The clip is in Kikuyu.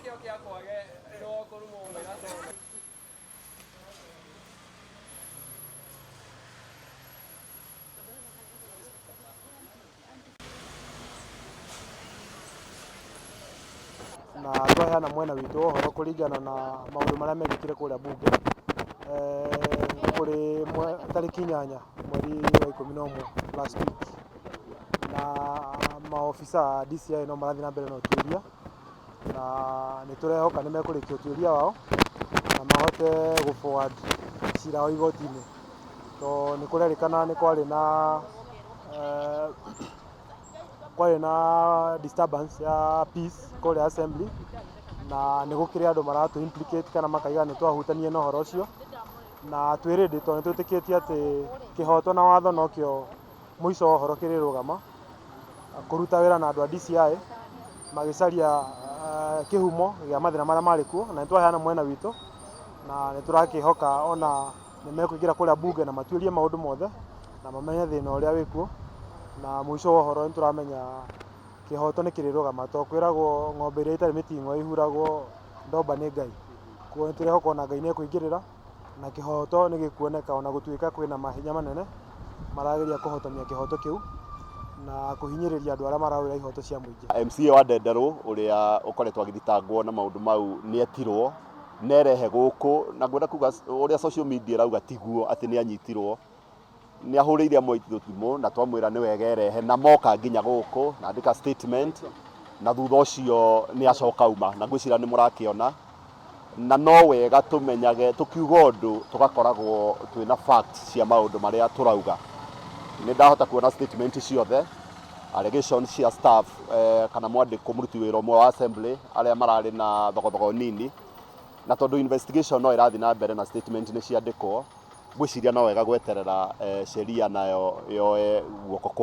Na twaheana mwena witũ wa ũhoro kũringana na maũndũ marĩa mekĩkire kũrĩa bunge kũrĩ tarĩki 8 mweri wa 11 last week, na maobitha a DCI no marathiĩ na mbere na ũtuĩria, na nĩ tũrehoka nĩ mekũrĩkia ũtuĩria wao na mahote gũ forward cira wa igoti-inĩ, tondũ nĩ kũrerĩkana nĩ kwarĩ na disturbance ya peace kũrĩa assembly, na nĩ gũkĩrĩ andũ maratũ implicate kana makaiga nĩ twahutania na ũhoro ũcio, na twĩ ready tondũ nĩ twĩtĩkĩtie atĩ kĩhoto na watho nokĩo mũico wa ũhoro kĩrĩrũgama kũruta wĩra na andũ a DCI magĩcaria kĩhumo gĩa mathĩna marĩa marĩ kuo. Na nĩ twaheana mwena witũ na nĩ tũrakĩhoka ona nĩ mekũingĩra kũrĩa bunge na matuĩrie maũndũ mothe na mamenye thĩna ũrĩa wĩkuo, na mũico wa ũhoro nĩ tũramenya kĩhoto nĩ kĩrĩrũgama, tondũ kwĩragwo ng'ombe ĩrĩa ĩtarĩ mĩting'oe ĩhuragwo ndomba nĩ Ngai. Koguo nĩ tũrehoka ona Ngai nĩ ekũingĩrĩra na kĩhoto nĩ gĩkuoneka, ona gũtuĩka kwĩna mahinya manene marageria kũhotomia kĩhoto kĩu na kũhinyĩrĩria andũ arĩa mararũĩra ihoto cia mũingĩ. MCA wa Ndenderũ ũrĩa ũkoretwo agĩthitangwo na maũndũ mau nĩ etirwo nerehe gũkũ, na ngwenda kuga ũrĩa social media ĩrauga tiguo, atĩ nĩ anyitirwo. Nĩ ahũrĩire amwe aitũ thimũ na twamwĩra nĩ wega erehe, na moka nginya gũkũ na andĩka statement, na thutha ũcio nĩ acoka auma, na ngwĩciria nĩ mũrakĩona. Na no wega tũmenyage tũkiuga ũndũ tũgakoragwo twĩna facts cia maũndũ marĩa tũrauga. Nĩ ndahota kuona statement ciothe, allegations cia staff kana mwandĩkwo mũruti wĩra ũmwe wa assembly arĩa mararĩ na thogothogo nini, na tondũ investigation no ĩrathiĩ na mbere na statement nĩ ciandĩkwo, ngwĩciria no wega gweterera sheria nayo yoe guoko kwayo.